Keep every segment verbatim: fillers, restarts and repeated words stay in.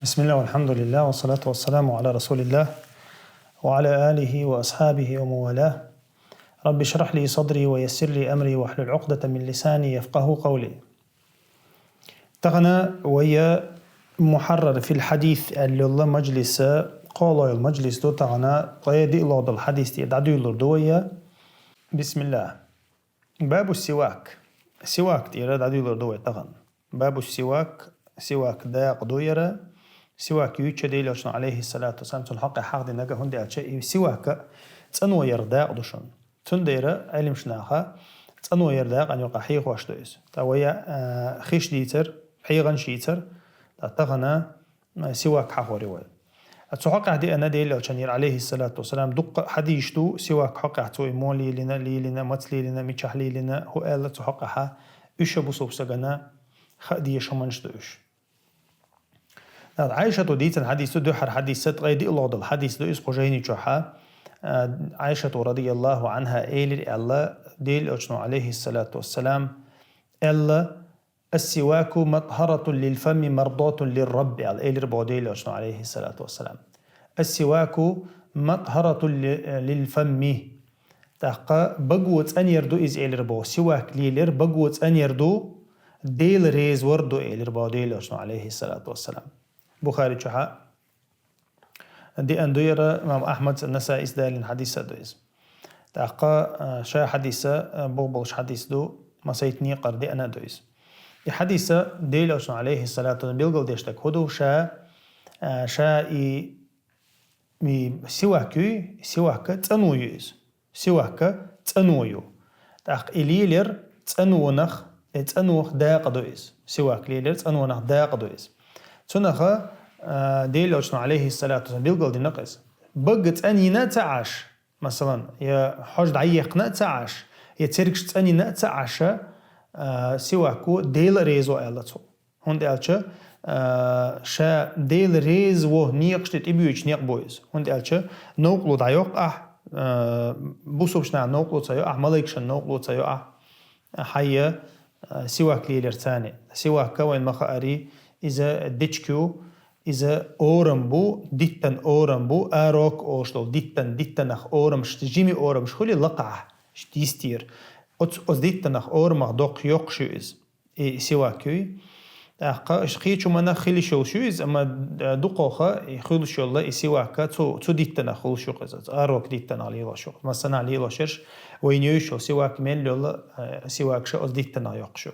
بسم الله والحمد لله والصلاة والسلام على رسول الله وعلى آله وأصحابه ومن والاه. رب اشرح لي صدري ويسر لي أمري واحلل عقدة من لساني يفقهوا قولي. Тахана вая محرر في الحديث аьлла йола мажлис, кхоалгӀа йола мажлис ду тахана, ткъе диълагӀа дола хьадис тӀера дӀадуьйлалур ду вая. بسم الله. باب السواك. Сивак тӀера дӀадуьйлалур ду вай тахана. باب السواك, сивак дакъа ду яра. Сивак юйча Делан Элчано, عليه الصلاة والسلام, цун хьокъехь хьахдинарг, хӀунда аьлча и сивак цӀано ярах дакъа ду шуна. Цундела Ӏилманчаша цӀано яра дакъана юкъа хьехош ду иза. ТӀаккха вай, а, хиш дийцар, хьехамаш йийцар, тӀаккха тахана, а, сивак хьахор ю вай. Цу хьокъехь деана Делан Элчанера, عليه الصلاة والسلام, дуккха хьадисаш ду сивак хьокъехь, цо и муха лелийна, лелийна, маца лелийна, мичахь лелийна, хӀу аьлла цу хьокъехь, уьш а бусалба сагана хаа дезаш хӀуманаш ду уьш. Ӏайшата дийцина хьадис ду, дуьххьара хьадис, ткъе диълагӀа дола хьадис ду иза кху жайни чохь. А, Ӏайшата, رضي الله عنها, элира аьлла, Делан Элчано, عليه الصلاة والسلام, аьлла: السواك مطهرة للفم مرضاة للرب, аьлла, элира боху Делан Элчано, عليه الصلاة والسلام. السواك مطهرة ل-، للفم. ТӀаккха баго цӀанъяр ду иза, элира боху. Сивак лелаяр баго цӀанъяр ду, Дела резавар ду, элира боху Делан Элчано, عليه الصلاة والسلام. Бухари чохь деана ду яра, имам Ахьмада, Насаис далийна хьадис а ду иза. ТӀаккха, а, ша хьадис а, а, боху болуш хьадис ду, масайтта некъара деана а ду иза. И хьадис а Делан Элчано, عليه الصلاة والسلام, билгалдеш дерг хӀун ду, ша, а, ша и, и сивак юй, сивак а цӀано ю иза. Сивак а цӀано ю. ТӀаккха и лелаяр цӀанонах, и цӀанонах дакъа ду иза. Сивак лелаяр цӀанонах дакъа ду иза. Цунах, а, Делан Элчано, عليه الصلاة والسلام, билгалдина-кх иза. Бага цӀанйина а ца Ӏаш, масалан, я хьожа дӀаекхна а ца Ӏаш, я цергаш цӀанйина а ца Ӏаш, а, сивако Дела реза во аьлла цо. ХӀунда аьлча, а, ша Дела реза во некъаш тӀе тӀебоьдуш некъ бу иза. ХӀунда аьлча, новкъарло дӀайоккху ахь, а, бусалба наха новкъарло ца йо ахь, малайкашна новкъарло ца йо ахь, хьайя, а, сивак лелаяр царна. Сивак а вайна ма хаарий, иза дечиг ю, иза орам бу, диттан орам бу, арок олуш долу диттан, диттанах орамаш, жима орамаш хуьлий лакхахь, иштта йистера. Оцу, оцу диттанах орамах доккхуш йоккхуш ю иза. И сивак юй. ТӀаккха уьш кхечу хӀуманах хила йиш йолуш ю иза, амма, э, дукхахха и хуьлуш йолу и сивак а цу, цу диттанах хуьлуш ю-кх иза, цу арок диттанах лелош ю-кх. Массанхьа лелош ерш, вайна йолуш йолу сивак мел йолу, э, сивак ша оцу диттанах йоккхуш ю.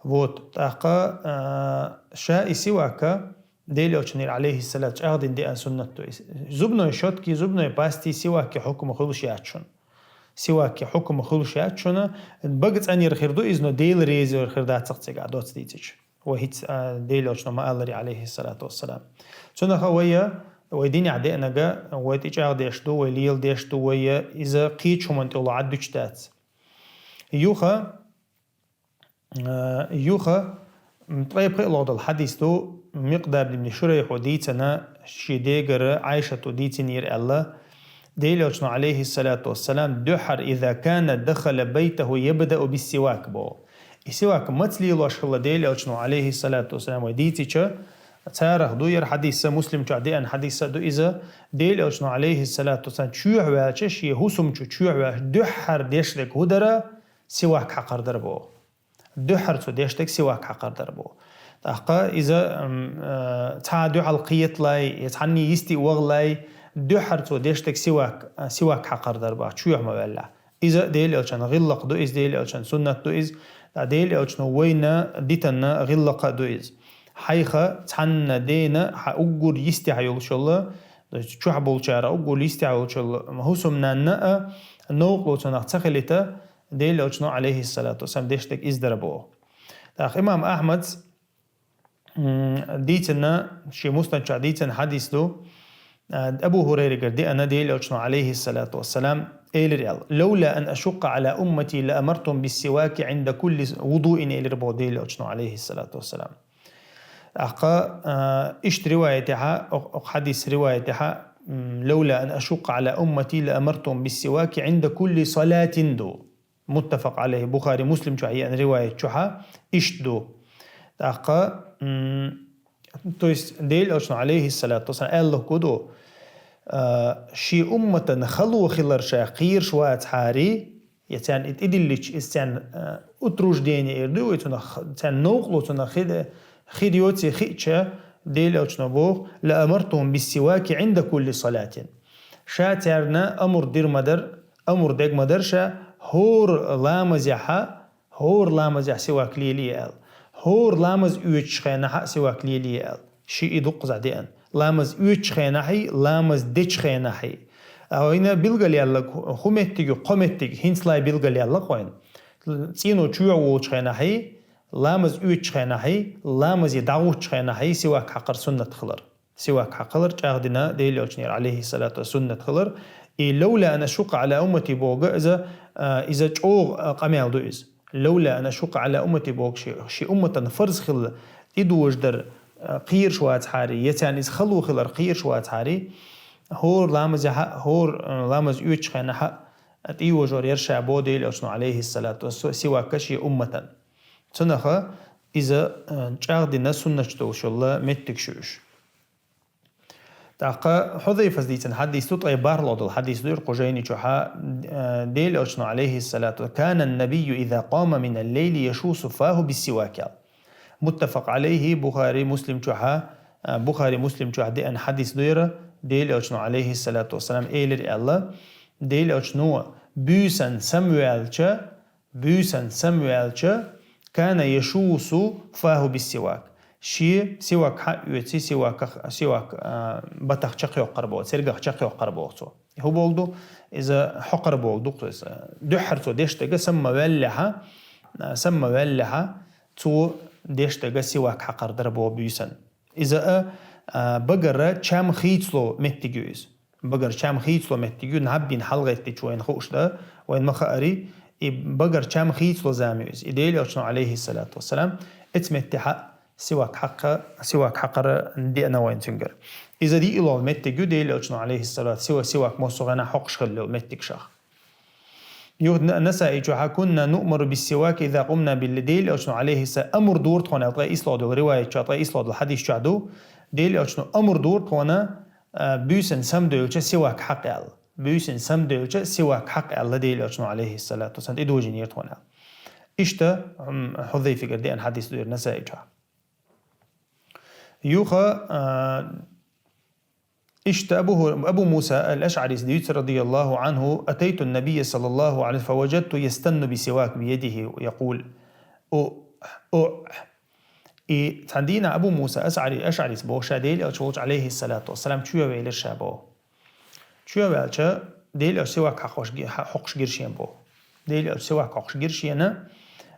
Вот, тӀаккха, э, ша и сивак а Делан Элчанера, عليه الصلاة, чӀагӀдина деана суннат ду иза. Зубной щёткий, зубной пастий сивакий хьукма хуьлуш яц шуна. Сивакий хьукма хуьлуш яц шуна, бага цӀанъяр хир ду иза, но Дела резавар хир дац-кх цигахь, доцца дийцича. Вай хӀинца, а, Делан Элчано ма-аллара, عليه الصلاة والسلام. Цунах а вай, вай динехь деанарг, вай тӀечӀагӀдеш ду, вай леладеш ду, вай иза кхечу хӀуманна тӀехула Ӏад дуьтуш дац. Юха, Э, юха, м, ткъе пхеалгӀа долу хьадис ду, Микъдад ибн Шурайхьо дийцина, шен дегара Ӏайшата дийцинера аьлла, Делан Элчано, عليه الصلاة والسلام, дуьххьара, إذا كان دخل بيته يبدأ بالسواك, боху. И сивак маца лелош хилла Делан Элчано, عليه الصلاة والسلام, вай дийцича, царах ду яра хьадис а, Муслим чохь деана хьадис а ду иза, Делан Элчано, عليه الصلاة والسلام, чоьхьа ваьлча, шен хӀусам чу чоьхьа ваьлча, дуьххьара деш дерг хӀун дара, сивак хьакхар дара, боху. Дуьххьара цо деш дерг сивак хьакхар дара, боху. ТӀаккха иза, м, э, цхьа дуьхьал кхетале, я цхьанне йисте вахале, дуьххьара цо деш дерг сивак, э, сивак хьакхар дара, боху, чоьхьа ма ваьллехь. Иза Делан Элчан гӀиллакх ду, иза Делан Элчан суннат ду, иза, ткъа Делан Элчано вайна дитина гӀиллакх а ду иза. Хьайх цхьанна дена хьан уггар йистехь йолуш йолу, чохь болчара уггар йистехь йолуш йолу хӀусамнанна а новкъарло цунах ца хилийта, Делан Элчано, عليه الصلاة والسلام, деш дерг иза дара, боху. ТӀаккха имам Ахьмада, м, дийцина, шен Муснад чохь дийцина хьадис ду, а, Абу ХӀурайрагара деана, Делан Элчано, عليه الصلاة والسلام, элира аьлла: لولا أن أشق على أمتي لأمرتهم بالسواك عند كل وضوء, элира боху Делан Элчано, عليه الصلاة والسلام. ТӀаккха, а, иштта риваятехьа, ок-, окху хьадис риваятехьа, м, لولا أن أشق على أمتي لأمرتهم بالسواك عند كل صلاة ду. متفق عليه, Бухари, Муслим чохь еана риваят чохьа иштта ду. ТӀаккха, м, То есть, Делан Элчано, алейхиссалату вассалам, аьлла хӀу ду, а, ший умматан хало хилар ша кхераш вацахьара, я царна и тӀедиллича, иза царна, а, утруждение эр ду вай цунах, царна новкъарло цунах хи де-, хи де йоций хиъча, Делан Элчано боху: «لأمرتهم بالسواك عند كل صلاة». Ша царна амр дир ма дара, амр дег ма дара ша, хӀора ламазехьа, хӀора ламазехьа сивак лелае аьлла. ХӀора ламаз оьцучу хенахьа а сивак лелае аьлла. Ши и дуккхаза деана. Ламаз оьцучу хенахьий, ламаз дечу хенахьий. А вайна билгалъяьлларг хӀу меттиг ю, кхо меттиг, хӀинцалай билгалъяьлла-кх вайна. ЦӀено чу йоӀ волчу хенахьий, ламаз оьцучу хенахьий, ламазе дӀагӀуттучу хенахьий сивак хьакхар суннат хилар. Сивак хьакхалар чӀагӀдина Делан Элчанера, алейхиссалату вассалам, суннат хилар. И «لولا أن أشق على أمتي» боху иза, а, иза чӀогӀа, а, къамел ду иза. «لولا أن أشق على أمتي» боху ши, ши умматан фарз хилла, тӀедожадар, а, кхераш вацахьара, я царна иза хало хилар кхераш вацахьара, хӀора ламазехьа а, хӀора, а, ламаз оьцучу хенахьа а тӀейожор яра ша боху Делан Элчано, алейхиссалату вассалам, сивак ши умматан. Цунаха иза, а, чӀагӀдина суннаташ долуш йолу меттигаш ю уьш. ТӀаккха Хьузайфас дийцина хьадис ду, ткъе бархӀалгӀа долу хьадис ду, кху жайни чохьа, э, Делан Элчано, алейхиссалату: «كان النبي إذا قام من الليل يشوص فاه بالسواك», – аьлла. Муттафакъ алейхи, Бухари, Муслим чохьа, э, Бухари, Муслим чохь деана хьадис ду яра, Делан Элчано, алейхиссалату вассалам, элира аьлла, Делан Элчано буьйсан самаваьлча, буьйсан самаваьлча, «كان يشوص فاه بالسواك». Шен сивак хьаоьций, сиваках, сивак, а, батах чекхйоккхур боху, цергах чекхйоккхур боху цо. ХӀун боху ду? Иза хьокхур боху ду, то есть, а, дуьххьара цо деш дерг самаваьллехьа, а, самаваьллехьа, цо деш дерг сивак хьакхар дара боху буьйсан. Иза а, а, багара чам хийцало меттиг ю иза. Багара чам хийцало меттиг ю, наб бина хьалагӀеттича вайна хууш дан, вайна ма хаари, и багара чам хийцало зама ю иза. И Делан Элчано, алейхиссалату вассалам, эцу меттехьа сивак хьакха-, сивак хьакхар деана вайна цуьнгара. Иза диъалгӀа меттиг ю, Делан Элчано, алейхиссалату, сива-, сивак массо а гӀана хьокхуш хилла йолу меттигашах. Юха Н-, Насаи чохьа: «كنا نؤمر بالسواك إذا قمنا بالليل». Делан Элчано, алейхиссалам, амр дора тхуна аьлла, ткъе исло долу риваят чохь, ткъе исло долу хьадис чохь ду. Делан Элчано амр дора тхуна, а, буьйсан самадевлча сивак хьакха аьлла. Буьйсан самадевлча сивак хьакха аьлла Делан Элчано, алейхиссалату вассалам, тӀедожийнера тхуна аьлла. Иштта, м, Хьузайфигара деана хьадис ду яра Насаи чохь. Юха, а, Иштта Абу Ху-, Абу Муса ал-Ашъарис дуьйцу, радияллаху анху: «أتيت النبي صلى الله عليه وسلم فوجدته يستن بسواك بيده يقول: أو، أو». И цхьана дийнахь Абу Муса Ашъари-, Ашъарис боху, ша Делан Элча волчу, алейхиссалату вассалам, чоь вейлира ша боху. Чоь ваьлча, Делан Элча сивак хьокхуш ги-, хьо-, хьокхуш гира шена боху. Делан Элча сивак хьокхуш гира шена,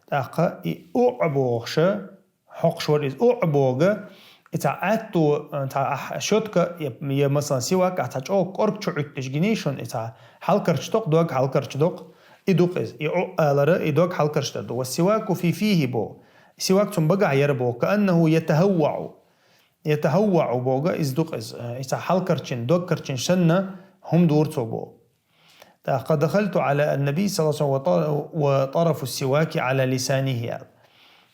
тӀаккха и «уӀ» бохуша, хьокхуш вара иза. «УӀ» боху, и цхьа аьтту, цхьа ахь щётка, я, я, масалан, сивак, ахь цхьа чӀогӀа кӀорга чу Ӏуьттуш гиний шуна, и цхьа хьалкарчу докъу, дог хьалкарчу докъу, и дукъ иза. И «уӀ» алара, и дог хьалкарчу дар ду. «والسواك في فيه» боху. И сивак цунна багахь яра боху. «كأنه يتهوع». «يتهوع» боху, иза дукъ иза. И цхьа хьалкарчина, дог карчина санна, хӀума дора цо боху. ТӀаккха: «دخلت على النبي صلى الله عليه وسلم وط-، وطرف السواك على لسانه», – аьлла.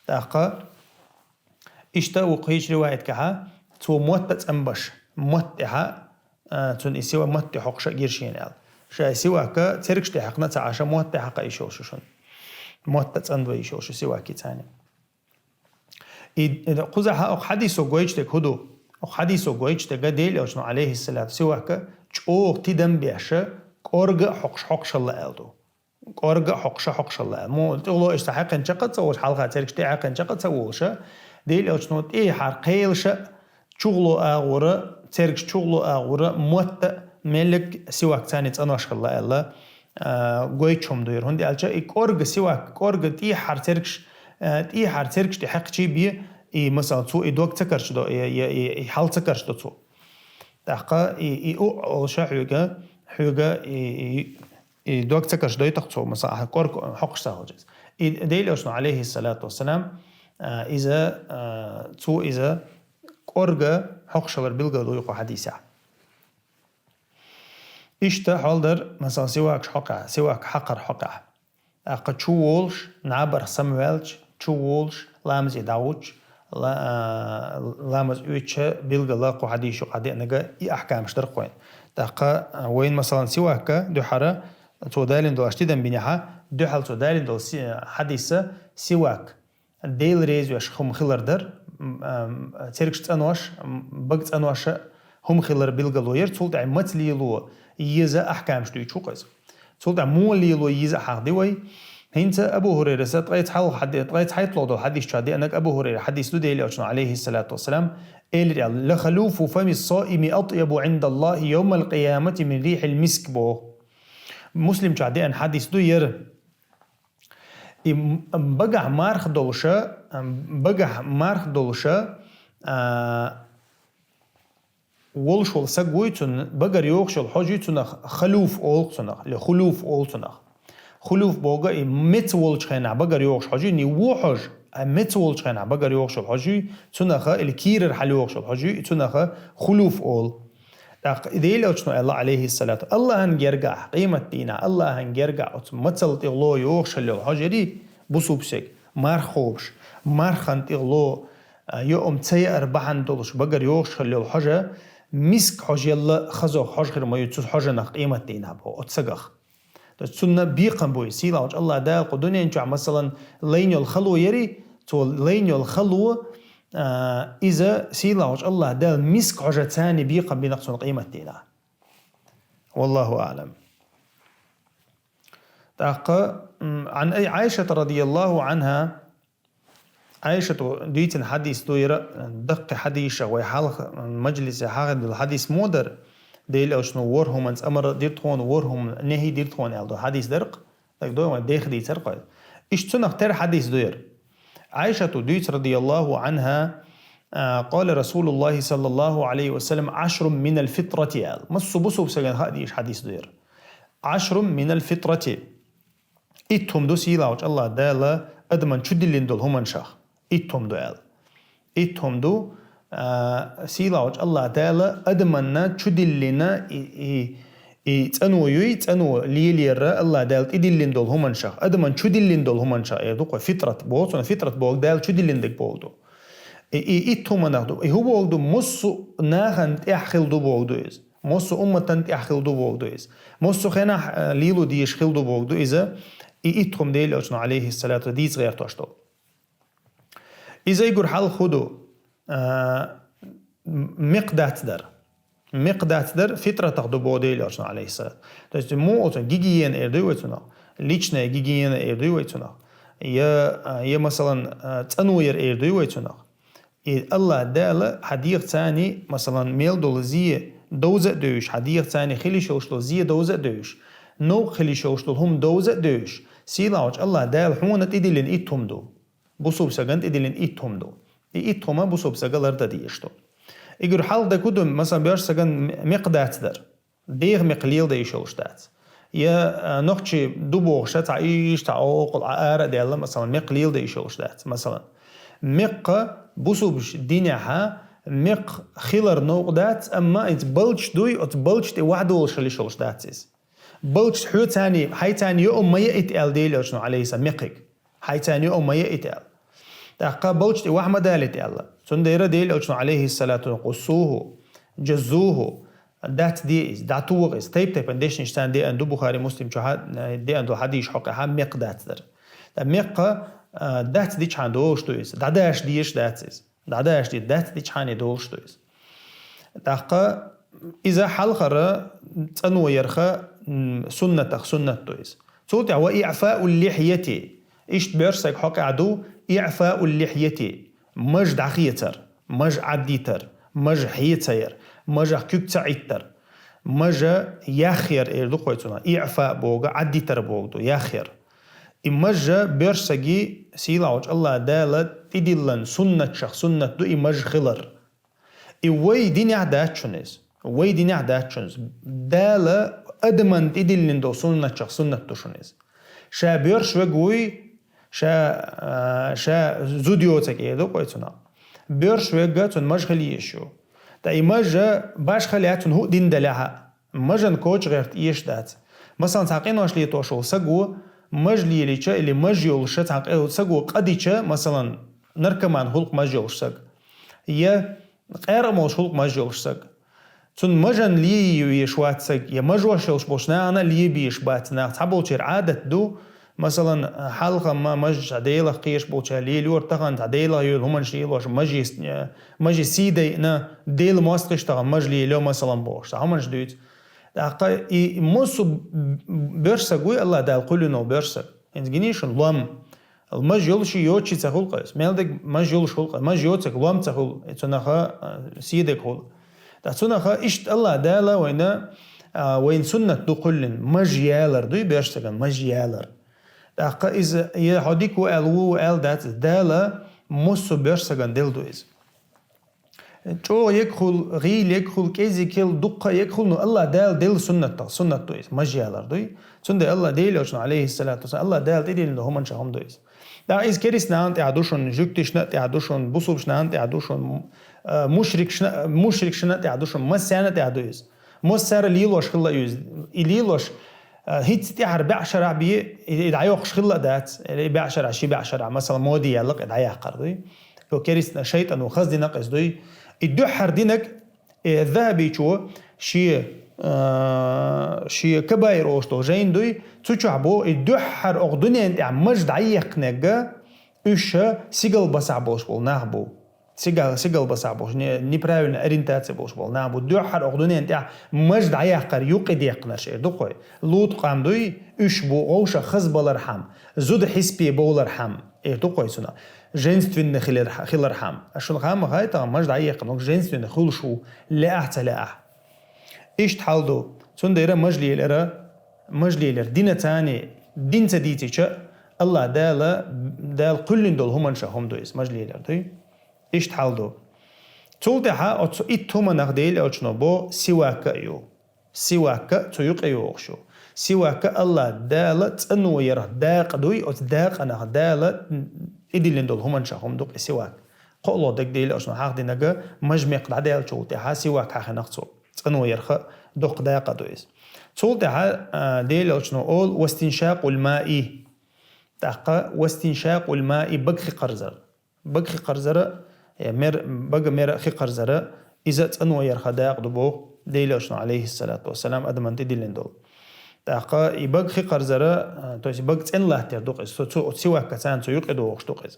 ТӀаккха иштта ву кхечу риваятгахьа, цо мотт а цӀанбаш, мотт тӀехьа, а, цунна и сива-, мотт тӀе хьокхуш а гира шена аьлла. Ша и сивак цергаш тӀе хьаькхна ца Ӏаш, мотт тӀе хьакха йиш йолуш ю шуна. Мотт а цӀанбан йиш йолуш ю сивак царна. И, и кхузахьа окху хьадисо гойтуш дерг хӀун ду? Окху хьадисо гойтуш дерг Делан Элчано, алейхиссалату, сивак чӀогӀа тидам беш, кӀорга а хьокхуш хьокхуш хилла аьлла ду. КӀорга а хьокхуш хьокхуш хилла аьлла. Мо тӀехула иштта хьаькхина чекх а ца волуш, хьалха цергаш тӀе хьаькхина чекх а ца волуш, Делан Элчано тӀехьара кхелаша, чухула агӀора, цергаш чухула агӀора, мотт а, меллиг сивак царна цӀанвеш хилла аьлла, а, гойтуш хӀума ду хӀара. ХӀунда аьлча и кӀорга сивак, кӀорга тӀехьара цергаш, а, тӀехьара цергаш тӀе хьаькхчий бен, и, масала, цо и дог ца карчадо, и, и, и, и хьал ца карчадо цо. ТӀаккха и, и «уӀ» олуша хьоьга, хьоьга и, и, и дог ца карчадойту-кх цо, масала, кӀорга хьокхуш ца хилча иза. И Делан Элчано, алейхиссалату вассалам, а, иза, а, цо иза кӀорга хьокхуш хилар билгал ду кху хьадисехь. Иштта хьал дара, масала, сивакаш хьокхехь, сивак хьакхар хьокхехь. ТӀаккха чу волуш, набарх самаваьлча, чу волуш, ламазе дӀагӀуттуш, ла-, а, ламаз оьцуча билгала кху хьадис чу къадеанага и ахкамаш дар кхойн. ТӀаккха, а, вайн, масалан, сивакка дуьхьара, цо далийна долаш тидам бинехьа, дуьхьал цо далийна дола си-, хьадиса сивак, Дела реза веш хӀума хилар дар, м, ам, цергаш цӀанош, м, бага цӀаноша хӀума хилар билгало яр, цул тӀехьа маца лело еза ахкамаш дуьйцу кхуза. Цул тӀехьа муха лело еза хьахди вай. ХӀинца Абу Хурайраса ткъе цхьалха хьади-, ткъе цхьайттлагӀа дола хьадис чу деанаг Абу Хурайра хьадис ду, Дела Элчано, алейхиссалату вассалам, элир аьлла: «لخلوف فم الصائم أطيب عند الله يوم القيامة من ريح المسك», бо. Муслим чу деана хьадис ду яр. И м-, багахь марха долуша, м, багахь марха долуша, а, волуш волу саг вуй, цунна багара йогӀуш йолу хьожий, цунах халуф олу цунах, ле хулуф олу цунах. Хулуф бога и меца волчу хенахь багара йогӀуш хьожий, ни ву хьожа, а меца волчу хенахь багара йогӀуш йолу хьожий, цунаха, или кийрара хьала йогӀуш йолу хьожий, цунаха хулуф олу. ТӀаккха и Дела Элчано аьлла, алейхиссалату: «Аллахьан гергахь, къематдийнахь, Аллахьан гергахь оцу мацалла тӀехула йогӀуш хила йолу хьожарий, бусубсег, марха хобуш, мархан тӀехула, а, йоам ца яар бахьана долуш багара йогӀуш хила йолу хьожа, миск хьожаелла хазох хьожа хир ма ю цу хьожанах къематдийнахь», боху оцу сагах. То есть цунна бекхам буй, сийлахьчу Аллахь Дала кху дуьнен чохь, масалан, лайн йолу хало яри, цо лайн йолу хало, а, иза сийлахьчу Аллахь Дала миск хьожа царна бекхам бинах цунна къематдийнахь. Валлаху аълам. ТӀаккха, м, Ӏан Ай-, Ӏайшата радияллаху Ӏанха, Ӏайшата дийцина хьадис ду яра, даккхи хьадиша вай хьалха, м, мажлисе хьахадина хьадис мо дара, Дела Элчано ворхӀ хӀуманца амар дира тхуна, ворхӀ хӀума нехӀи дира тхуна аьлла ду хьадис дара-кх, дагадой вайн деха дийцар кхой. Иштта цунах тера хьадис ду яра. Ӏайшата дуьйцу радияллаху Ӏанха, а, къала Расулуллахи саллаллаху Ӏалайхи ва саллам: «Ӏашрун минал фитрати», аьлла. Массо бусуб сагана хаа дийш хьадис ду яра. «Ӏашрун минал фитрати». Итт хӀума ду сийлахьчу Аллахь Дала адаман чу диллина долу хӀуманшах. Итт хӀума ду аьлла. Итт хӀума ду, а, сийлахьчу Аллахь Дала адаманна чу диллина и, и, и цӀано юй, цӀано лелера Аллахь Дала тӀедиллина долу хӀуманшах. Адаман чу диллина долу хӀуманшах эр ду кхо фитрат боху, цунах фитрат боху Дала чу диллина дерг боху ду. И, и итт хӀуманах ду. И хӀун боху ду, массо а нахана тӀехь хила ду боху ду иза. Массо а умматан тӀехь хила ду боху ду иза. Массо а хенахь, а, лело дезаш хила ду боху ду иза. И итт хӀума Дела Элчано, алейхиссалату, дийца гӀертош долу. Иза игур хьалха хӀун ду, а, м-, мекх дац дар. Мекх дац дар фитратах ду боху Дела Элчано, алейхиссалату. То есть, муха оцу гигиена эр дуй вай цунах? Личная гигиена эр дуй вай цунах? Я, а, я, масалан, а, цӀано яр эр дуй вай цунах? И Аллахь Дала хьан дегӀ царний, масалан, мел долу зе довза а девзаш, хьан дегӀ царний хила йиш йолуш долу зе довза а девзаш, новкъа хила йиш йолуш долу хӀума довза а девзаш, сийлахьчу Аллахь Дала хьуна тӀедиллина итт хӀума ду. Бусуб сагана тӀедиллина итт хӀума ду. И итт хӀума бусуб сага лардан дезаш ду. Игур хьалха дерг хӀун ду, масалан, боьрша сагана м-, мекх дац дар. ДегӀа мекх леладан йиш йолуш дац. Я, а, нохчий ду бохуша, цхьа ийша, цхьа окъал, а, ара а даьлла, масалан, мекх леладан йиш йолуш дац. Масалан, мекха бусубаш динехьа, мекх хилар новкъа дац, амма иза балча дуй, оцу балча тӀе вахдолуш хила йиш йолуш дац иза. Балча хьоьцарний, хьайцарний йоам ма яийта аьлла Дела Элчано, алейхиссалам, мекхиг. Хьайцарний йоам ма яийта аьлла. ТӀаккха балча тӀе ваха ма далийта аьлла. Цундела Дела Элчано, алейхиссалату, къуссуху, жаззуху, дац де иза, дӀатоха иза. Тайп-тайпана дешнаш царна деана ду, Бухари, Муслим чу хьа-, деана ду хьадийш хьокъехьа мекх дац дар. ТӀа мекха, а, дац дичхьана долуш ду иза, дӀадаша дезаш дац иза. ДӀадаша де дац дичхьана долуш ду иза. ТӀаккха иза хьалхара цӀано ярха, м, суннатах суннат ду иза. Цул тӀаьхьа ва иъфаул лихьяти. Иштта боьрша саг хьокъехь ду иъфаул лихьяти. Маж дӀахецар, маж Ӏаддитар, маж хьецаяр, мажах куьг ца Ӏиттар. Мажа яхъяр эр ду кхой цунах. Иъфа бога, Ӏаддитар бога ду, яхъяр. И мажа боьрша саги сийлахьчу Аллахь Дала тӀедиллан суннатшах суннат ду и маж хилар. И вай динехь дац шуна иза. Вай динехь дац шуна иза. Дала адаман тӀедиллина долу суннатшах суннат ду шуна иза. Ша боьрша вег вуй, ша, а, ша зуда йоцург эр ду кхой цунах. Боьрша вегга цунна маж хила езаш ю. ТӀа и мажа башхалла яц цунна хӀуъ дина далехьа. Мажан коча гӀерта эш дац. Масалан, цхьа къинош летош волу саго маж лелича или маж йолуша цхьа къе-, саго къа дича, масалан, наркоман хул-кх маж йолуш саг, я къаьркъа молуш хул-кх маж йолуш саг. Цунна мажан ле веш вац саг, я мажош йолуш болчу нахана ле беш бац нах. Цхьаболчеран Ӏадат ду, масалан, хьалха ма мажа цхьа Делах кхоьруш болчара лелора, тахана цхьа Делах йолу хӀуманаш лелош, мажа, мажа сий дайъина, Делан мостагӀчо тахана мажа лелайо, масалан, бохуш, цхьа хӀуманаш дуьйцу. ТӀаккха и массо а боьрша саг вуй, АллахӀ Дала кхоьллина волу боьрша саг. ХӀинца гиний шуна лом. Мажа йолуш йоцуш ца хуьлу-кх иза. Мел дерг мажа йолуш хуьлу-кх иза. Мажа йоцург лом ца хуьлу, цунах, а, седаг хуьлу. Ткъа цунах иштта АллахӀ Дала вайна, а, вайна суннат ду кхоьллина. Мажа ялар дуй, боьрша сагана мажа ялар. ТӀаккха иза, я хьо дика ву аьлла, ву аьлла дац, Дала массо а боьрша сагана делла ду иза. ЧӀогӀа ерг хуьлу, гӀийла ерг хуьлу, кӀезиг хуьлу, дуккха а ерг хуьлу, ну, АллахӀ Дала делла суннат, суннат ду иза, мажа ялар дуй. Цундела АллахӀ, Делан Элчано, Ӏалайхиссалату вассалам, АллахӀ Дала тӀедиллина долу хӀуманаш хӀума ду иза. ТӀаккха иза керстанашна тӀехь ду шуна, жуьгташна тӀехь ду шуна, бусулбанашна тӀехь ду шуна, а, мушрикашна, мушрикашна тӀехь ду шуна, массарна тӀехь ду иза. Массара лелош хилла иза. И лелош, а, хӀинца тӀаьхьара бӀе шарахь бен, и, и дӀайоккхуш хилла а дац. Или и бӀе шарахь, ши бӀе шарахь, масала, моде яьлла-кх и дӀаяккхар дуй. Йо, керстанаша шайтӀано хаза дина-кх иза дуй. И дуьххьара динарг, э, Захабичо шен, э, шен Кабаир олуш долу жайна дуй, цу чохь боху, и дуьххьара окху дуьнен тӀехь мажа дӀаеккхинарг, уьш сигалбасахь болуш болу нах бу. Сигал-, сигалбасахь болуш, не-, неправильная ориентация болуш болу нах бу. Дуьххьара окху дуьнен тӀехь мажа дӀаяккхар юкъа деккхинарш эр ду-кх вай. Лут къам дуй, уьш бу вовшах хаза балархьама, зуда хьисапе бовлархьама. Эр ду-кх вай цунах, женственный хилар-, хилархьама. Ас шуна хаа ма хаьа тахана, мажа дӀаеккхина, женственный хуьлуш ву, лаахь а, ца лаахь а. Иштта хьал ду. Цундела мажа лелара, мажа лелар дина царний, дин ца дийцича, АллахӀ Дала, Дала кхоьллина долу хӀуманашах хӀума ду иза, мажа лелар дуй. Иштта хьал ду. Цул тӀаьхьа оцу итт хӀуманах Делан Элчано боху, сивак а ю. Сивак а цу юкъа йогӀуш ю. Сивак а АллахӀ Дала цӀано ярх дакъа дуй, оцу дакъанах Дала тӀедиллина долу хӀуманашах хӀума ду-кх и сивак. КхоалгӀа дерг, Делан Элчано хьахдинарг, мажа мекх дӀадаьллачул тӀаьхьа сивак хьахийнарх цо. ЦӀано ярх доккха дакъа ду иза. Цул тӀаьхьа, а, Делан Элчано олу, вастиншакъул маи. ТӀаккха вастиншакъул маи, бага хи кхарзар. Бага хи кхарзара, э, мер-, бага мера хи кхарзара, иза цӀано ярх дакъа ду боху Делан Элчано, Ӏалайхиссалату вассалам, адамна тӀедиллина долу. ТӀаккха и бага хи кхарзара, а, то есть бага цӀена латтар ду-кх иза, цу, цу, цу сивакаца царна цу юкъа догӀуш ду-кх иза.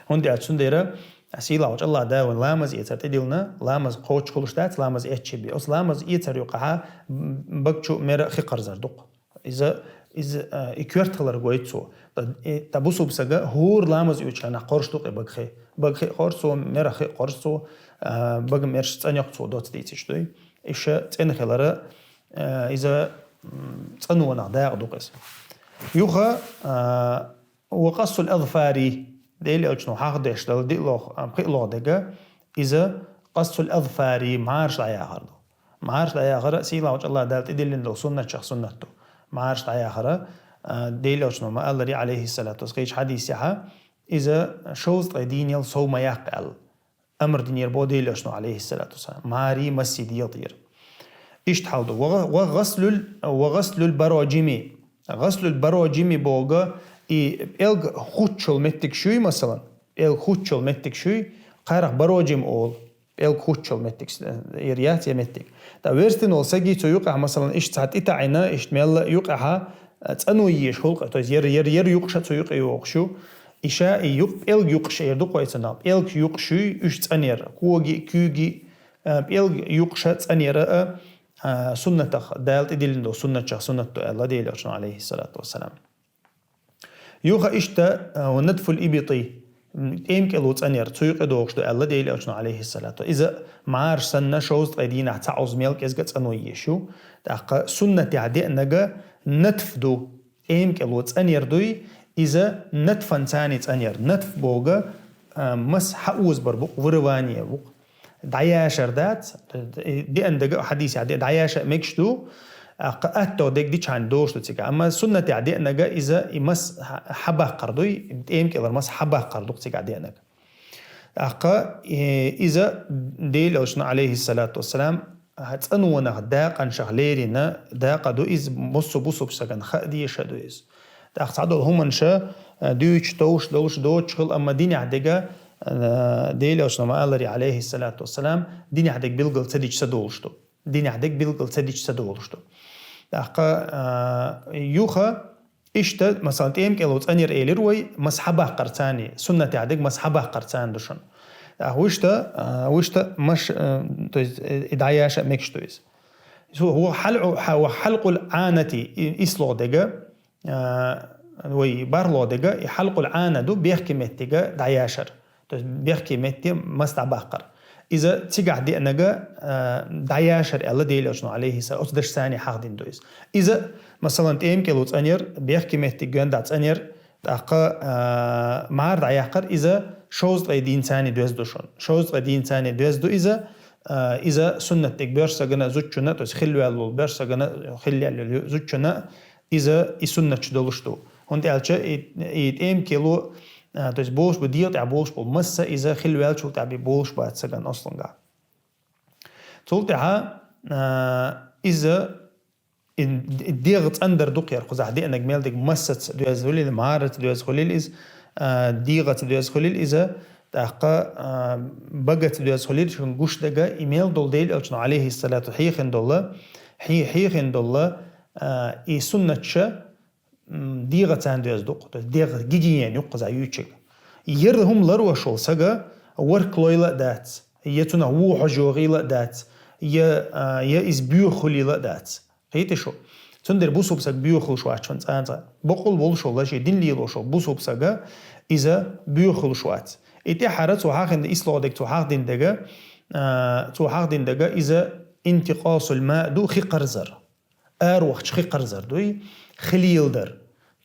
ХӀунда аьлча цундела сийлахьчу АллахӀ Дала вайна ламаз эцар тӀедиллина, ламаз кхочуш хуьлуш дац, ламаз эцча бен. Оцу ламаз эцар юкъахьа бага чу мера хи кхарзар ду-кх. Иза, иза, а, и коьрта хилар гойту цо. Ткъа, и, ткъа бусулба сага хӀора ламаз оьцучу хенахь кхорзуш ду-кх и бага хи. Бага хи кхорзу цо, мера хи кхорзу цо, а, бага мерш цӀанйоккху цо доцца дийцича дуй. Иштта цӀена хилара, а, иза, м, цӀанонах дакъа ду-кх иза. Юха, а, ва къассул азфари, Делан Элчано хьахдеш долу диълагӀа, а, пхиълагӀа дерг, иза къассул азфари, мӀараш дӀаяхар ду. МӀараш дӀаяхар сийлахьчу АллахӀ Дала тӀедиллина долу суннатех суннат ду. МӀараш дӀаяхар, а, Делан Элчано ма-аллара, Ӏалайхиссалату вассалам, кхечу хьадисехь, иза шовзткъе дийнал сов ма яккха аьлла. Амр динера боху Делан Элчано, Ӏалайхиссалату вассалам. МӀарий массий дегӀа тӀера. Иштта хьал ду. Ва, ва гъаслул, ва гъаслул бароджими. Гъаслул бароджими боху, и пӀелг хуттучул меттиг шуй, масалан, пӀелг хуттучул меттиг шуй, кхарах бароджим олу. ПӀелг хуттучул меттиг, э, яр яц я меттиг. Ткъа верстина волу саги цу юкъахь, масалан, иштта цхьа тӀе таӀийна, иштта мелла юкъахьа, э, цӀано езаш хуьлу-кх, то есть яр, яр, яр юкъаша цу юкъа йогӀуш ю. И ша и юкъ-, пӀелг юкъаша эр ду-кх вай цунах. ПӀелг юкъашуй уьш цӀанъяр, коги, куьйги, а, пӀелг юкъаша цӀанъяр а, а, суннатах, Дала тӀедиллина долу суннатех суннат ду аьлла Делан Элчано, Ӏалайхиссалату вассалам. Юха иштта, а, ва натфул ибити, м, тӀемкӀело цӀанъяр, цу юкъа догӀуш ду аьлла Делан Элчано, Ӏалайхиссалату. Иза мӀараш санна шовзткъе дийнахь цхьа Ӏуза мел кӀезга цӀано езаш ю. ТӀаккха суннатехь деанарг натф ду. ТӀемкӀело цӀанъяр дуй, иза натфан царний цӀанъяр. Натф боху, а, мас хьаозабар бу-кх, вырывание бу-кх. ДӀаяшар дац, деана дерг а хьадисехь де-, дӀаяша а мегаш ду, а, кхин атта дерг дичхьана догӀуш ду цигахь. Амма суннатехь деанарг иза и мас хьа-, хьабаккхар дуй, тӀемкӀелара мас хьабаккхар ду-кх цигахь деанарг. ТӀаккха, э, иза Делан Элчано, Ӏалайхиссалату вассалам, а, цӀанонах дакъанашах лерина дакъа ду иза, массо а бусулба сагана хаа дезаш а ду иза. ТӀаккха цхьадолу хӀуманаш, а, дуьйцуш, товш долуш, доцуш хила, амма динехь дерг, а, Делан Элчано ма-аллара, алейхиссалату вассалам, динехь дерг билггал ца дича ца долуш ду. Динехь дерг билггал ца дича ца долуш ду. ТӀаккха, а, юха, иштта, масалан, тӀемкӀело цӀанъяр элира вай, маса хьабаккхар царна, суннатехь дерг маса хьабаккхар царна ду шуна. ТӀаккха вуьшта, а, вуьшта маш, а, то есть, э, и дӀаяша а мегаш ду иза. Цо, ва хьал-, ва хьалкъул Ӏанати, и, ислогӀа дерг, а, вай барлогӀа дерг, и хьалкъул Ӏана ду, бехке меттиг дӀаяшар. То есть бехке метте маса дӀабаккхар. Иза цигахь деанарг, а, дӀаяшар аьлла Делан Элчано, алейхиссалам, оцу дашца хьахдина ду иза. Иза, масалан, тӀемкӀело цӀанъяр, бехке меттиг гоьнда цӀанъяр, тӀаккха, а, мӀара дӀаяккхар, иза шовзткъе дийнца доьзна ду шуна. Шовзткъе дийнца доьзна ду иза, а, иза суннат дерг боьрша сагана, зудчунна, то есть хилла ваьлла волу боьрша сагана, хилла яьлла йолу зудчунна, иза и суннаташ долуш ду. ХӀунда аьлча и, и тӀемкӀело, а, то есть болуш бу дегӀа тӀехь болуш болу масса, иза хилла ваьллачул тӀаьхьа бен болуш бац сагана ослуьнгахь. Цул тӀаьхьа, а, иза и, и дегӀ цӀандар ду кхера кхузахь деанарг мел дерг массаца доьзна хуьлийла, мӀараца доьзна хуьлийла иза, а, дегӀаца доьзна хуьлийла иза, тӀаккха, а, багаца доьзна хуьлийла, шуна гуш дерг, и мел долу Делан Элчано, алейхиссалату, хьехина долу, хье-, хьехина долу, а, и суннаташ, м, дегӀаца доьзна ду-кх, то есть дегӀ гигиена ю-кх кхузахь юьйцург. Яра хӀума ларъеш волу сага ворхӀ лойла а дац, я цунах вон хьожа йогӀийла а дац, я, а, я иза боьха хуьлийла а дац. Кхетий шу? Цундела бусулба саг боьха хуьлуш вац шуна цкъа а цкъа. Бакъволуш волу, шен дин лелош волу бусулба сага иза боьха хуьлуш вац. И тӀаьххьара цо хьахдина, ислогӀа дерг цо хьахдина дерг, а, цо хьахдина дерг иза интикъасул ма ду, хи кхарзар. Аравахча хи кхарзар дуй, хи леладар.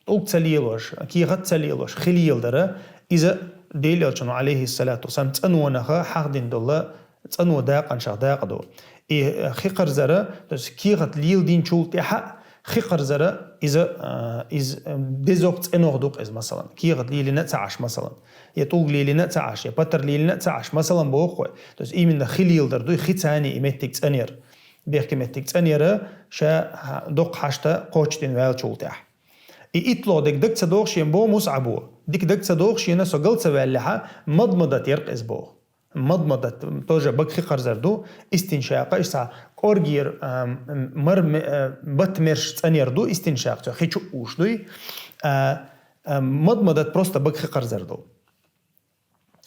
ТӀулг ца лелош, кехат ца лелош, хи леладар, иза Делан Элчано, алейхиссалату вассалам, цӀанонах хьахдина долу, цӀано дакъанашах дакъа ду. И хи кхарзар, то есть кехат леладинчул тӀаьхьа хи кхарзар, иза, а, иза дезох, цӀенох ду-кх иза, масалан. Кехат лелийна а ца Ӏаш, масалан. Я тӀулг лелийна а ца Ӏаш, я патар лелийна а ца Ӏаш, масалан, боху вай. То есть именно хи леладар дуй, хица и меттиг цӀанъяр. Бехке меттиг цӀанъяр, ша доккха хьашта кхочушдина ваьллачул тӀаьхьа. И итталгӀа дерг даг ца догӀу шена, боху Мусъабо. Дика даг ца догӀу шена, со гал ца ваьллехьа, мадмадат яр-кх иза, боху. Мадмадат тоже бага хи кхарзар ду, истиншакъа, иштта кӀоргера, а, мар-, ме-, а, бат мерш цӀанъяр ду, истиншакъа, цо хи чу а уьш дуй. А, а, мадмадат просто бага хи кхарзар ду.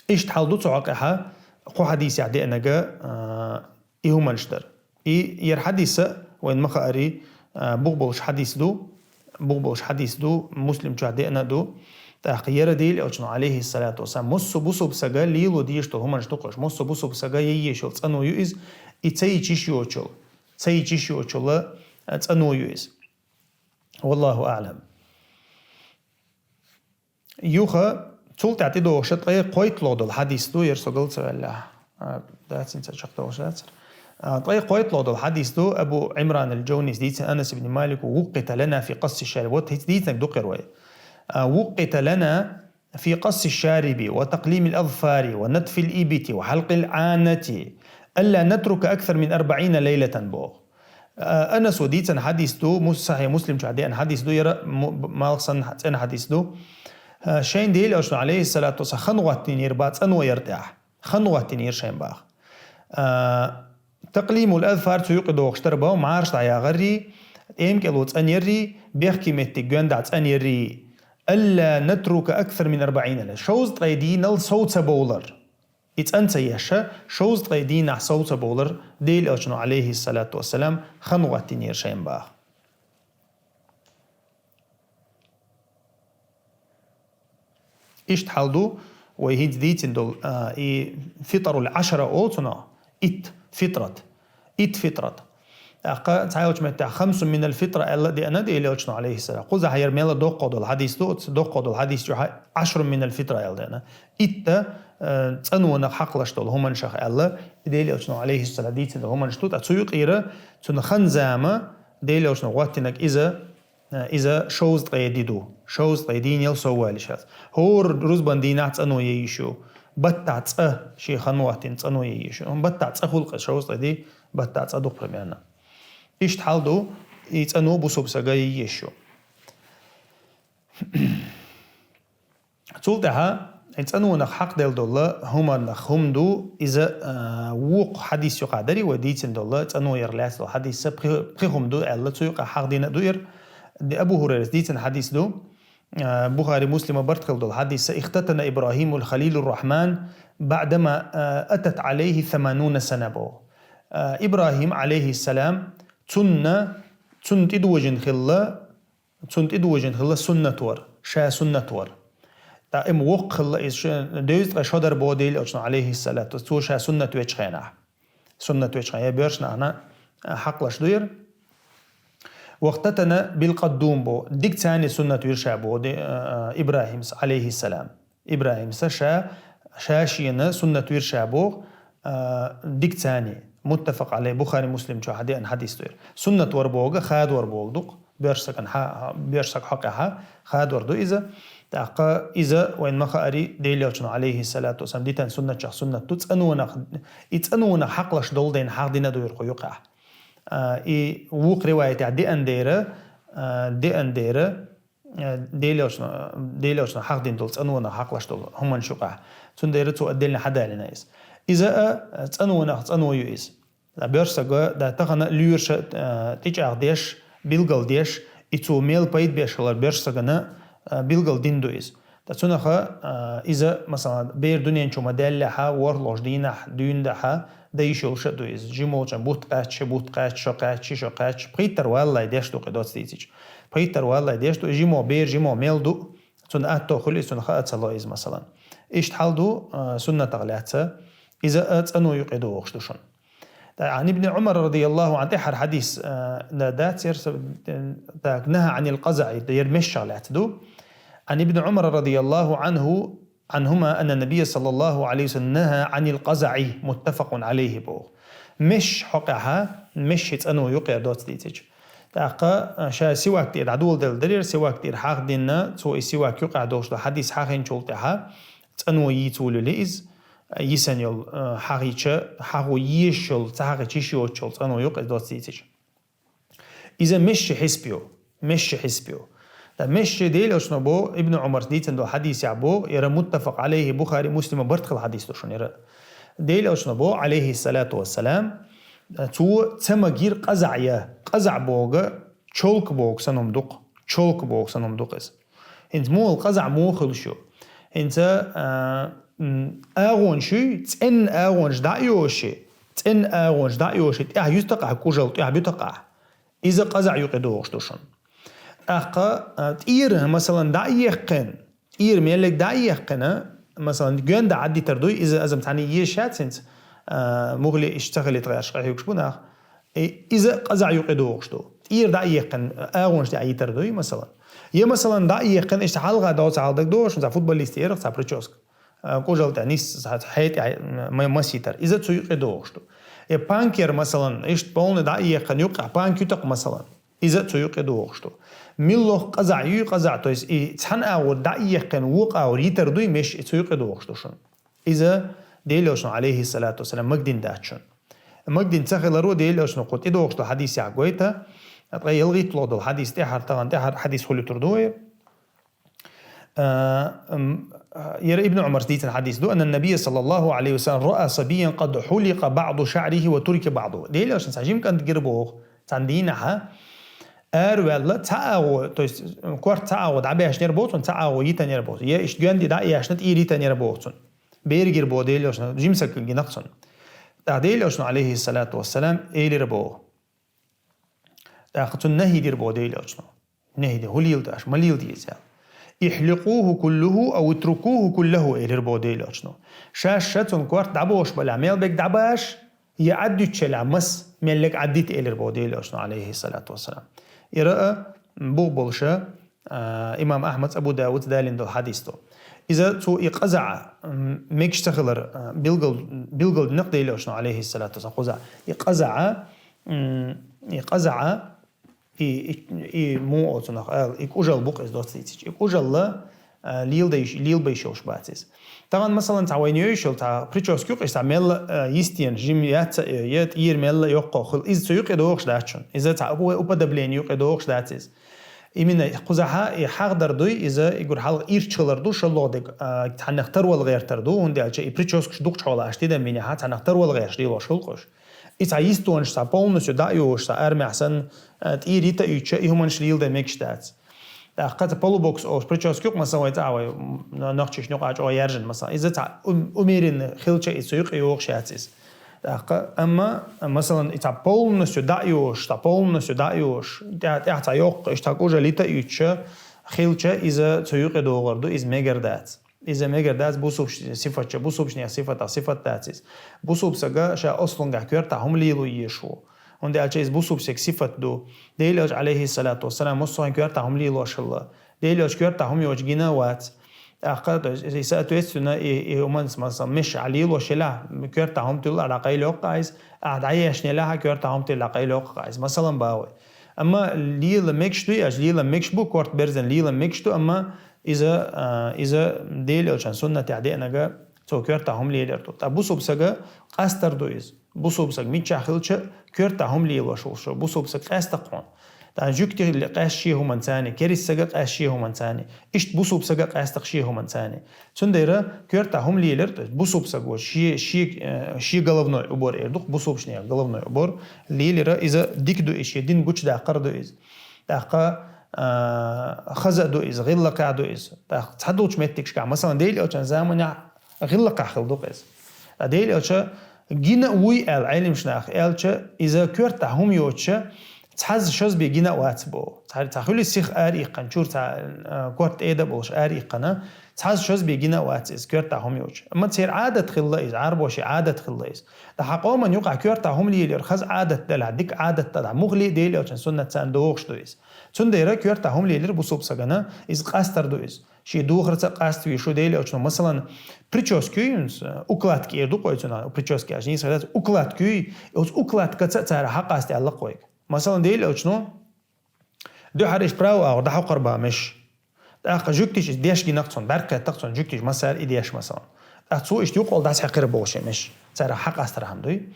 Иштта хьал ду цу хьокъехьа, кху хьадисехь деанарг, а, и хӀуманаш дар. И яра хьадис а, вайн ма хаарий, а, бух болуш хьадис ду, бух болуш хьадис ду, Муслим чохь деана а ду. ТӀаккха яра Делан Элчано, алейхиссалату вассалам, массо а бусулба сага лело дезаш долу хӀуманаш ду-кх уьш, массо а бусулба сага ян езаш йолу цӀано ю иза, и ца йича йиш йоцучул, ца йича йиш йоцучул, а, цӀано ю иза. Валлаху аълам. Юха, цул тӀаьхьа тӀедогӀуш ткъе кхойтталгӀа долу хьадис ду, яра со гал ца ваьллехь. А, дац, хӀинца чекхдолуш дацара. А, ткъе кхойтталгӀа долу хьадис ду, Абу Ӏимран ал-Джавнис дийцина Анас ибн Малика: «وقت لنا في قص الشارب». Вот хӀинца дийцинарг ду-кх вай. А, «وقت لنا في قص الشارب وتقليم الأظفار ونتف الإبط وحلق العانة ألا نترك أكثر من أربعين ليلة», боху. А, Анаса дийцина хьадис ду, Мус-, Сахьихь Муслим чохь деана хьадис ду, яра му-, б-, малх санна цӀена хьадис ду. А, шайн Делан Элчано, алейхиссалату вассалам, хан гӀоттийнера бах цӀано яр тӀехь. Хан гӀоттийнера шайн бах. А, такълимул азфар цу юкъа догӀуш дара бах, мӀараш дӀаягӀаррий, тӀемкӀело цӀанъяррий, бехке меттиг гоьнда цӀанъяррий. «ألا نترك أكثر من أربعين ليلة». Шовзткъе дийнал сов ца бовлар. И цӀан ца еш, шовзткъе дийнахь сов ца бовлар Делан Элчано, алейхиссалату вассалам, хан гӀоттийнера шайн бах. Иштта хьал ду, вай хӀинца дийцина долу, а, и фитарул Ӏашара олу цунах, итт фитрат. Итт фитрат. ТӀаккха цхьайолчу меттехь «خمس من الفطرة» аьлла а деана Делан Элчано, алейхиссалам. Кхузахь яра мел доккха долу хьадис ду, оцу доккха долу хьадис чохь «عشر من الفطرة» аьлла деана. Итт, э, цӀанонах хьакхалаш долу хӀуманашах аьлла, и Делан Элчано, алейхиссалам, дийцина долу хӀуманаш ду, ткъа цу юкъера цуьнан хан зама Делан Элчано гӀоттийнарг иза, э, иза шовзткъе ди ду. Шовзткъе дийнал сов валийша. ХӀора рузбан дийнахь цӀано ян йиш ю. Баттахь цкъа шен хан гӀоттийна цӀано ян йиш ю. Баттахь цкъа хуьлу-кх иза, шовзткъе ди, баттахь цкъа ду-кх примерно. Иштта хьал ду, и цӀано бусулба сага ян йиш ю. Цул тӀаьхьа и цӀанонах хьакъ делла дола хӀуманах хӀума ду, иза, а, вукху хьадис юкъа дари вай дийцина дола, цӀано яр лаьцна дола хьадис, пхи, пхи хӀума ду аьлла, цу юкъа хьахдина а ду ира. Ди Абу Хурайрас дийцина хьадис ду, а, Бухари, Муслима барт хила дола хьадис: «اختتن إبراهيم الخليل الرحمن بعدما, а, أتت عليه ثمانون سنة», боху. А, ИбрахӀим, алейхиссалам, цунна, цунна тӀедожина хилла, цунна тӀедожина хилла суннат вар, ша суннат вар. ТӀаккха имма воккха хилла иза, ш-, девза ткъе шо дар боху Делан Элчано, алейхиссалату, цо ша суннат вечу хенахь. Суннат вечу хенахь, я боьрша нахана, а, хьакъалаш ду яра. «واختتن بالقدوم», боху, дика царна суннат вира ша боху, де-, а, а, ИбрахӀимс, алейхиссалам. ИбрахӀимса ша, ша шена суннат вира ша боху, а, дика царна. Муттафакъ алей, Бухари, Муслим чу хьадеана хьадис ду яра. Суннат вар боху, хадор боху ду-кх. Боьрша сагана хьа-, боьрша сага хьокъехьа хадор ду иза. ТӀаккха иза вайн ма хаари, Делан Элчано, алейхиссалату вассалам, дитина суннатех суннат ду, цӀанонах, и цӀанонах хьакъалаш долу дайна хьахдина ду яра кху юкъахь. А, и вукху риваятехь деана дера, а, деана дера, э, Делан Элчано, Делан Элчано хьахдина долу цӀанонах хьакъалаш долу хӀуманаш юкъахь. Цундела цо отдельно хьадалина иза. Иза а, э, цӀанонах цӀано ю иза. Ткъа боьрша сага, да, тахана лоьраша, э, тӀечӀагӀдеш, билгалдеш, и цо мел пайда беш хилар боьрша сагана, э, билгалдина ду иза. Ткъа цунаха, э, иза, масала, бер дуьнен чу ма даьллехьа, ворхӀалгӀачу дийнахь, дуьйна дахьа, дан йиш йолуш а ду иза. Жимолчун бутт кхаьчча, бутт кхаьчча, шо кхаьчча, шо кхаьчча, пхийттара валлай деш ду кху доцца дийцича. Пхийттара валлай деш ду, и жимо, бер жимо мел ду, цунна атто хуьлу, и цунна хаа ца ло иза, масалан. Иштта хьал ду, а, суннатах лаьцна, иза а цӀано юкъе догӀуш ду шуна. ТӀаккха Ан ибн Умар радияллаху Ӏан тӀехьара хьадис, а, да-, дац яра са-, так, нахьа Ӏанил къазаӀи, яра мешшах лаьцна ду. Ан ибн Умар радияллаху Ӏанху Ӏанхума анна набия саллаллаху Ӏалайхи ва саллам наха Ӏанил къазаӀи, муттафакъун Ӏалайхи боху. Меш хьокъехьа, мешши цӀано юкъера доцца дийцича. ТӀаккха, а, ша сивак тӀера дӀадоладелла дарера, сивак тӀера хьахдина, цо и сивак юкъахь долуш долу хьадис хьахинчул тӀаьхьа, цӀано йийца волуьли иза, йисана йолу, а, хьахийча, хьахо езаш йолу, ца хьахийча йиш йоцуш йолу цӀано юкъа иза доцца дийцича. Иза мешши хьисап ю. Мешши хьисап ю. Ткъа мешши Делан Элчано боху, Ибн Умарс дийцина долу хьадисехь боху, яра муттафакъ Ӏалайхи, Бухари, Муслима барт хила хьадис ду шуна яра. Делан Элчано боху, Ӏалайхи салату вассалам, цо ца магийра къазаӀ я, къазаӀ боху, чолка боху санна хӀума ду-кх, чолка боху санна хӀума ду-кх иза. ХӀинца муха къазаӀ муха хуьлуш ю? ХӀинца, а, м, агӀонаш юй, цӀенна агӀонаш дӀа а йоший, цӀенна агӀонаш дӀа а йоший, тӀаьхьа юьстакъахь кужал, тӀаьхьа бутакъахь. Иза къазаӀ юкъе догӀуш ду шуна. ТӀаккха, а, тӀера, масалан, дӀа а еккхина, тӀера меллиг дӀа а еккхина, масалан, гоьнда Ӏадитар дуй, иза азам цхьаьна езаш яц хӀинца, а, мухли иштта ца хилийта гӀерташ къахьоьгуш бу нах. И, иза къазаӀ юкъе догӀуш ду. ТӀера дӀа а еккхина, агӀонаш тӀе Ӏайитар дуй, масалан. Я, масалан, дӀа а еккхина, иштта хьалха доцу хьалдагадогӀуш, цхьа футболист ерах цхьа прическа. А, кужал тӀе нис, цхьа хье тӀе Ӏай-, м-, м-, масийтар. Иза цу юкъе догӀуш ду. Я панк яр, масалан, иштта полный дӀа а еккхина, юккъехь панк ю-кх, масалан. Иза цу юкъе догӀуш ду. Миллох къазаӀ юй, къазаӀ, то есть и цхьана агӀор дӀа а еккхина, вукху агӀор йитар дуй, меш и цу юкъе догӀуш ду шуна. Иза Делан Элчано, Ӏалайхи салату вассалам, магадина дац шуна. Магадина ца хиларо Делан Элчано кху тӀедогӀуш долу хьадисехь гойту, ткъа ялхитталгӀа долу хьадис тӀаьхьара, тахана тӀаьхьара хьадис хуьлуьйтур ду вай. А, м, яра Ибн Умарс дийцина хьадис ду, анна набия саллаллаху Ӏалайхи ва саллам раъа сабиян къад хьуликъа баӀду шаӀрихи ва турика баӀду. Делан Элчано цхьа жима кӀант гира боху, цхьана дийнахьа, араваьлла, цхьа агӀо, то есть, корта цхьа агӀо дӀабаьшнера боху цунна, цхьа агӀо йитанера боху. Я иштта гоьнда дӀа а ешна, тӀера йитанера боху цунна. Бер гира боху Делан Элчано, жима саг гина-кх цунна. ТӀаккха Делан Элчано, Ӏалайхи салату вассалам, элира боху. ТӀаккха цунна нахьи дира боху Делан Элчано. Нахьи дира, хӀун леладо аша, ма леладе иза аьлла. «Ихьликъуху куллаху ау итрукуху куллаху», элира боху Делан Элчано. Шаьш ша цунна корта дӀабош балахь, мел берг дӀабаш, я Ӏаддуьтучу елахь мас, меллиг Ӏаддита, элира боху Делан Элчано, Ӏалайхи салату вассалам. Ира а, бух болуша, а, имам Ахьмадс, Абу Даудс далийна долу хьадис ду. Иза цо и къазаӀа, м, мегаш ца хилар, а, билгал-, билгалдина-кх Делан Элчано, Ӏалайхи салату вассалам, кхузахь. И къазаӀа, м, и къазаӀа, и, и, и муха оцунах ала, и кужал бу-кх иза доцца дийцича. И кужалла, а, леладайш-, лелабайш йолуш бац иза. Тахана, масалан, цхьа вайна йойшал, цхьа прическа ю-кх, иштта цхьа мелла, а, йистена, жима яц а, я тӀера мелла йоккхо хуьлу. Иза цу юкъе догӀуш дац шуна. Иза цхьа уп-, уподобление юкъе догӀуш дац иза. Именно кхузахьа и хьагӀдар дуй, иза и гур хьалха ирчхилар ду, шаллох дег, а, цхьаннах тарвал гӀертар ду, хӀунда аьлча и прическаш дукхачхьа вала аш тида минехьа, цхьаннах тарвал гӀерш лелош хул къуш. И цхьа йистонаш цхьа полностью дӀа а йолуш, цхьа армехь санна, а, тӀера йита а юьтча, и хӀуманаш лийла дан мегаш дац. ТӀаккха цхьа полубокс олуш прическа юкъа, масала, вай цӀа вай, м, нохчишна юкъа чӀогӀа яьржина, масала. Иза цхьа ум-, умеренно хилча, и цу юкъе йогӀуш яц иза. ТӀаккха, амма, масалан, и цхьа полностью дӀа а йолуш, цхьа полностью дӀа а йолуш, тӀе-, тӀехь цхьа йоккха, иштта кӀужал йита а юьтча, хилча, иза цу юкъе догӀур ду, иза мегар дац. Иза мегар дац бусулб-, сифатча, бусулбчунех сифатах сифат дац иза. Бусулб сага ша ослунгахь коьртахь хӀума лело езаш ву. ХӀунда аьлча иза бусулб сага сифат ду. Дела Элча, алейхиссалату вассалам, массо а хӀума коьртахь хӀума лелош хилла. Дела Элча коьртахь хӀума йоцуш гина вац. ТӀаккха, то есть, и соответственно, и, и хӀуманца, масалан, меш а лелош елахь, коьртахь хӀума туьллахь дӀакъайла йоккха иза, а дӀаешна елахь, коьртахь хӀума туьллахь дӀакъайла йоккха иза. Масалан, бавай. Амма лела мегаш дуй, аш лела мегаш бу, корта берзан лела мегаш ду, амма иза, а, иза Дела Элчан суннатехь деанага цо коьртахь хӀума лелар ду. ТӀа бусулб сага къастар ду иза. Бусулб саг миччахь хилча, коьртахь хӀума лелош ву шо, бусулб саг къаьстакх хьуна. ТӀаккха жуьгти къаьст шен хӀуманца, керист сага къаьст шен хӀуманца, иштта бусулб сага къаьстакх шен хӀуманца. Цундела коьртахь хӀума лелар, то есть бусулб саг ву, шен, шен, э, шен головной убор эр ду-кх, бусулбчунех головной убор лелира, иза дика ду иза, шен дин гучудаккхар ду иза. ТӀаккха, а, хаза а ду иза, гӀиллакхехь ду иза. ТӀаккха цхьадолчу меттигашкахь, масалан, Дела Элчан заманехь гӀиллакхехь хила ду-кх иза. Ткъа Дела Элча гина а вуй аьлла, Ӏелимаш наха аьлча, иза коьртахь хӀума йоцуша, цхьазза шозбе гина а вац боху. Цхьа, цхьа хуьлу сиха ара иккхина, чуьра цхьа, а, корта тӀеда а болуш ара иккхина, цхьазза шозбе гина а вац иза, коьртахь хӀума йоцуша. Амма церан Ӏадат хилла иза, Ӏарбошийн Ӏадат хилла иза. Ткъа хьан къоман юкъахь коьртахь хӀума лелор хаза Ӏадат делахь, дика Ӏадат делахь, муххале а Дела Элчан суннат царна догӀуш ду иза. Цундела коьртахь хӀума лелира бусулб сагана, иза къастар ду иза. Шен духарца а къаста везаш ву Дела Элчано. Масалан, прическа юй, укладка эр ду-кх вай цунах, прическа аьлча, нийса хир дац, укладка юй, оцу укладкаца а цара хьакъаста аьлла-кх вайга. Масалан, Дела Элчано дуьххьара иштта право агӀор дӀахьокхур бан меш. ТӀаккха жуьгтича иза деш гина-кх цунна, бӀаьрг кхетта-кх цунна, жуьгтича массара и деш, масалан. ТӀаккха цо иштта юкъахула дӀасхьаькхира боху шен меш. Царах хьакъастар хӀума дуй.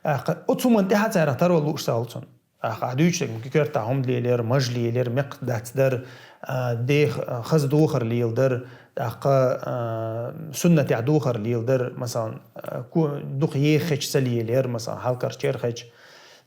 ТӀаккха оцу хӀуманна тӀехь а царах тарвала лууш ца хуьлу цунна. ТӀаккха ахь дуьйцург, коьртахь хӀума лелера, маж лелера, мекх дац дара, а, дех, а, хаза духар леладара, тӀаккха, а, суннатехь духар леладара, масалан, а, ко-, дукха еха хеча ца лелера, масалан, хьалкарчу чер хеча.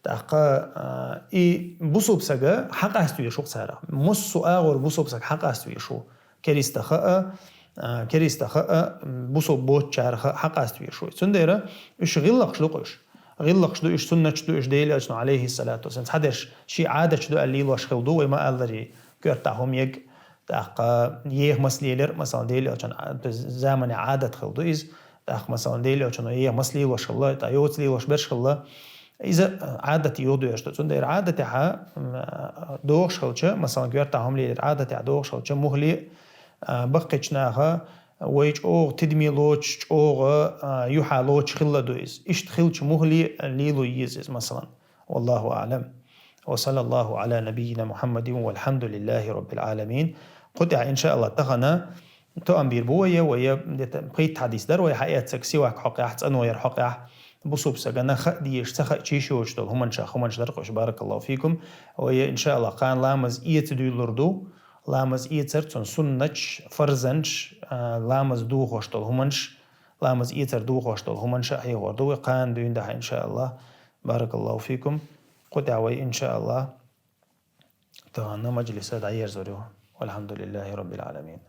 ТӀаккха, а, и бусулб сага хьакъаста везаш ву-кх царах. Массо а агӀор бусулб саг хьакъаста везаш ву. Кериста хаа, а, кериста хаа, бусулб боцучара хаа хьакъаста везаш ву. Цундела уьш гӀиллакхаш ду-кх уьш. ГӀиллакхаш ду уьш, суннаташ ду уьш, Дела Элчано, алейхиссалату вассалам, цхьадерш шен Ӏадаташ ду аьлла лелош хила ду, вай ма аллара, коьртахь хӀума ег, тӀаккха еха мас лелар, масалан, Дела Элчан, а, то есть заманехь Ӏадат хила ду иза, тӀаккха, масалан, Дела Элчано еха мас лелош хилла, тӀаккха йоца лелош берш хилла, иза, а, Ӏадате юхадоьрзуш ду. Цундела Ӏадатехьа, м, а, догӀуш хилча, масалан, коьртахь хӀума лелар Ӏадатехь догӀуш хилча, муххале а, а, баккхийчу наха вай чӀогӀа тидаме лоцуш, чӀогӀа, а, юьхьа лоцуш хилла ду иза. Иштта хилча муххале а лело еза иза, масалан. Валлаху аӀлам. Ва саллаллаху Ӏала набиййина Мухьаммадин валхьамдулиллахи раббил Ӏаламин. Кху тӀехь, иншааллах, тахана тоам бийр бу вай, вай, где-то пхийтта хьадис дара вай хьаэцнарг сивак хьокъехь, цӀанвар хьокъехь. Бусулб сагана хаа дезаш, ца хаа чийша йоцуш долу хӀуманаш, хӀуманаш дара-кх уьш, баракаллаху фикум. Вай, иншааллах, кхана ламаз эца дуьйлалур ду. Ламаз эцар, цуьнан суннаташ, фарзанаш, а, ламаз дохош долу хӀуманаш, ламаз эцар дохош долу хӀуманаш а хьехор ду вай кхана дуьйна дахьа, иншааллах. Баракаллаху фикум. Кху тӀехь вай, иншааллах, тахана мажлиса дӀаерзор ю. Валхьамдулиллахи раббил Ӏаламин.